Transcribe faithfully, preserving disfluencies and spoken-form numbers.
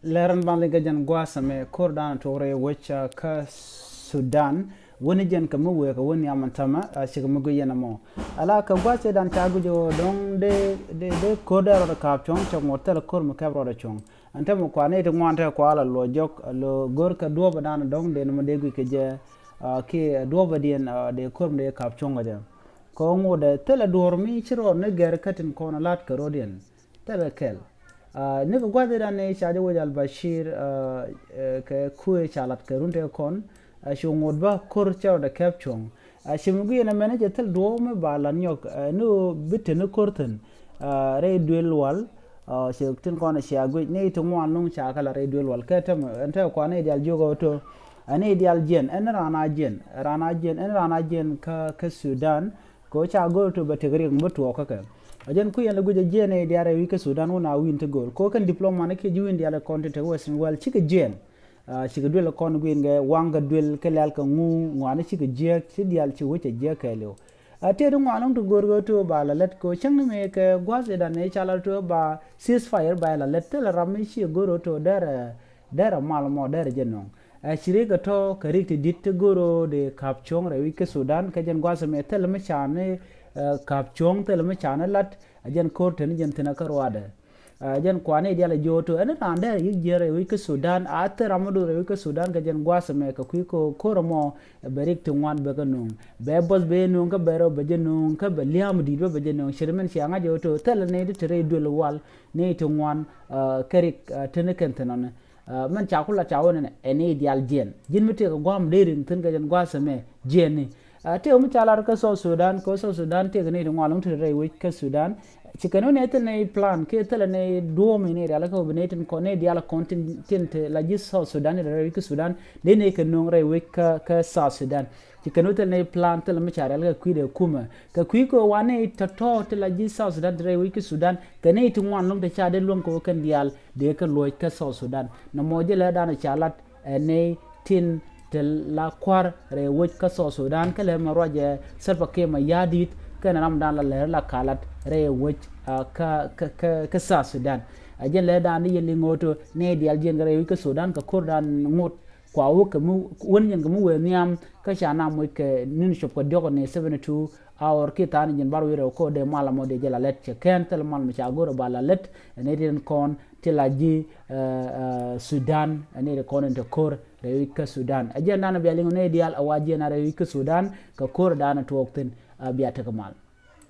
Lɛr ɛn ban liŋ kɛ jɛn gua̱a̱th ɛmɛ ko̱r dan tuɔk rɛy wec kä Sudan. Wäni jɛn kɛ mi wëë kɛ wäni amɛn tämɛ, cikɛ mi guic yɛn ɛmɔ. Ala kɛ gua̱a̱th ëëdan ca guic ɣöö dɔ̱ŋ dee, dee, dee ko̱r dee rɔɔdɛ ka̱a̱p cuɔ̱ŋ cɛ ŋuɔ̱t thilɛ ko̱r mi kɛp rɔɔdɛ cuɔ̱ŋ. Ɛn tämɛ kuan nɛy ti ŋuan tekɛ kua la luɔc jɔk, lo go̱r kɛ duɔ̱ɔ̱p ëëdan dɔ̱ŋ dee ni mi dee guic kɛ jɛ, kiɛ duɔ̱ɔ̱p ëëdiɛn dee ko̱r mi dee ka̱a̱p cuɔ̱ŋ kɛ jɛ. Kɛ ɣöö ŋotdɛ thilɛ duɔ̱ɔ̱r mi ci rɔɔd ni gɛr kä tin kɔn lat kɛ ro̱diɛn. Thilɛ kɛl. Nikɛ gua̱th idan ni ca jɛ wec Al Bashir kɛ kuëë ca lat kɛ run tëë kɔn. Cu ŋot bä ko̱r cɛ rɔɔdɛ kɛp cuɔ̱ŋ. Ci mi gui̱n ɛmɛn cɛ thil duɔ̱ɔ̱p mi ba lat nyɔk ni ɣöö bi te ni ko̱r thi̱n rɛy duël wal. Ci tin kɔn cia guic ni ti ŋuan lo̱ŋ ca kɛ lat rɛy duël wal kɛ tɛmɛ ɛn tɛmɛ kuan ni dial jiök ɣä tɔ. Ɛn i̱ dial jiɛn ɛn raan a jiɛn, raan a jiɛn, ɛn raan a jiɛn kä, kä Sudan. Kɛ ɣöö ca go̱o̱r tɔ bɛ tek riɛk mi bä tuɔɔk kä kɛ. A jɛn kui̱ ɛn lɛ guic a jiɛn i̱ dial rɛy wi̱c kä Sudan wun a wi̱n ti go̱o̱r kɛ ɣöö kɛn diploma ni kiɛ ji̱ wi̱n dial kɔn ti tek Western world cikɛ jiɛn. Cikɛ duel kɔn gui̱n kɛ waŋ kɛ duel kɛ lɛl kɛ ŋu ŋuani cikɛ jiɛk ci dial ci wec a jiɛk kɛɛliw. A tëë di ŋuan lo̱ŋ ti go̱o̱r kɛ ɣöö tɔ ba la lät kɛ ɣöö cäŋ ni mëë kɛ gua̱th idan ni ca la tɔ ba ceasefire ba la lät thilɛ ram mi ci go̱o̱r ɣöö tɔ derɛ derɛ mal mɔ derɛ jɛ nöŋ. Ɛ ci rikɛ tɔ kɛ rik ti di̱t ti go̱r ɣöö dee ka̱p cuɔ̱ŋ rɛy wi̱c kä Sudan kɛ jɛn gua̱a̱th ɛmɛ thilɛ mi ca ni ka̱p cuɔ̱ŋ thilɛ mi ca ni lat. Ɛ jɛn ko̱r teni jɛn thi̱n kä ruaadɛ. Ɛ jɛn kuan i̱ dial ɛ jiö tɔ ɛn raan derɛ yi̱k jiɛn rɛy wi̱c kä Sudan a thil ram mi do̱r rɛy wi̱c kä Sudan kɛ jɛn gua̱a̱th ɛmɛ kɛ kui̱ ko̱r ɛmɔ. Bɛ rik ti ŋuan bɛ kɛ nöŋ bɛ bo̱th bɛ nöŋ kä bɛ rɛw bɛ jɛ nöŋ kä bɛ lia̱a̱m di̱t bä bɛ jɛ nöŋ ci ri min cia ŋa̱c ɛ tɔ thilɛ ni ti te rɛy duel wal. Ni ti ŋuan kɛ rik teni kɛn thi̱n ɔni. Mɛn ca ku lat ca wä nɛnɛ ɛn i̱ dial jiɛn ji̱n mi tëëk ɛ gua̱a̱m dee riŋ thi̱n kɛ jɛn gua̱a̱th ɛmɛ jiɛn ni. Tëëk mi ca lar kä South Sudan kɛ South Sudan tëëk ni ti ŋuan lo̱ŋ ti rɛy wec kä Sudan. Ci kɛn wä ni thil ni plan kiɛ thil ni duɔ̱ɔ̱m ni dial kä wä bi ni tin kɔn ni dial kɔn tin tin te la ji̱ South Sudan ni rɛy wec kä Sudan. Ni ni kɛ nuŋ rɛy wec kä, kä South Sudan. Ci kɛn wä thil ni plan thil mi ca rial kɛ kui̱dɛ kumɛ kɛ kui̱ kɛ wani tɔ̱tɔ̱ ti la ji̱ South Sudan ti rɛy wec kä Sudan kɛ ni ti ŋuan lo̱ŋ ti ca dee luäŋ kɛ wä kɛn dial dee kɛ luɔc kä South Sudan. Nɔmɔ jɛ lɛ dan ca lat ɛn ni tin ti la kua̱r rɛy wec kä South Sudan kä lɛ mɛ ruac ɛ Salva Kiir Mayardit kɛn ram dan la lɛr la ka lat rɛy wec kä, kä, kä, kä South Sudan. Ɛ jɛ lɛ dan ni yɛ liŋ ɣöö tɔ ni dial jiɛn kɛ rɛy wec kä Sudan kɛ ko̱r dan ŋot. Kua wä kɛ mi wän jɛn kɛ mi wëë nhiam kä ca na moc kɛ ni̱n cop kɛ diɔk ni seventy two hour ki tha̱a̱n jɛn bar wi̱i̱ rɛw ko̱ dee mal amɔ dee jɛ la lät cɛ kɛn thil mal mi ca go̱r ba la lät. Ɛn ni rin kɔn ti la ji̱ Sudan ɛn ni rin kɔn in te ko̱r rɛy wi̱c kä Sudan. Ɛ jɛn dan bia liŋ ni dial a wa jiɛn a rɛy wi̱c kä Sudan kɛ ko̱r dan tuɔɔk thi̱n. Bia tekɛ mal.